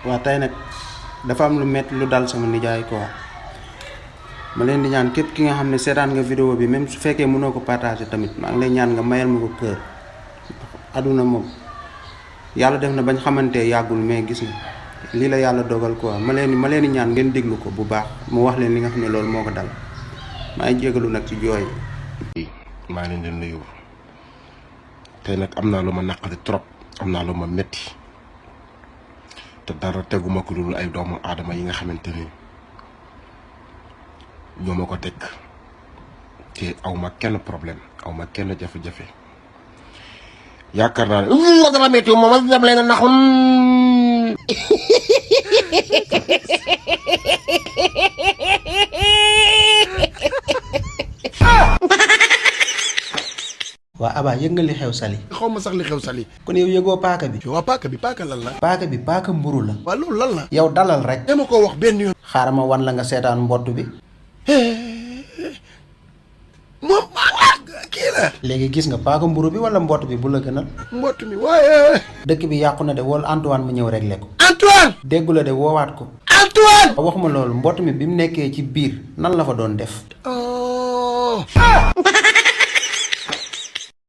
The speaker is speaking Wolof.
waa tey nag dafa am lu metti lu dal sama nijaay quoi ma leen di ñaan képp ki nga xam ne seetaan nga vidéo bi même su fekkee mënoo ko partager tamit maa ngi lay ñaan nga mayal ma ko kër aduna moom yàlla def na bañ xamante yàggul mais gis nga lii la yàlla dogal quoi ma leen di ñaan ngeen déglu ko bu baax mu wax leen li nga xam ne loolu moo ko dal maa ngi jégalu nag ci jooy maa ngi leen di nuyu tey nag am naa lu ma naqari trop am naa lu ma metti te dara teguma ko dul ay doomu aadama yi nga xamante ni ñoo ma ko teg te aw ma kenn problème aw ma kenn jafe-jafe yaakaar naa ne ma dara metti moom ma dem leen a naxun waa Aba yëg nga li xew Sali xaw ma sax li xew Sali kon yow yëgoo paaka bi waa paaka lan la paaka bi paaka mburu la waa loolu lan la yow dalal rek dama ko wax benn yoon xaaral ma wan la nga seetaan mbott bi moom kii la léegi gis nga paaka mburu bi wala mbott bi bu la gënal mbott mi waaye dëkk bi yàqu na de wool Antoine mu ñëw réglé ko Antoine déggu la de woowaat ko Antoine waxuma loolu mbott mi bi mu nekkee ci biir nan la fa doon def oh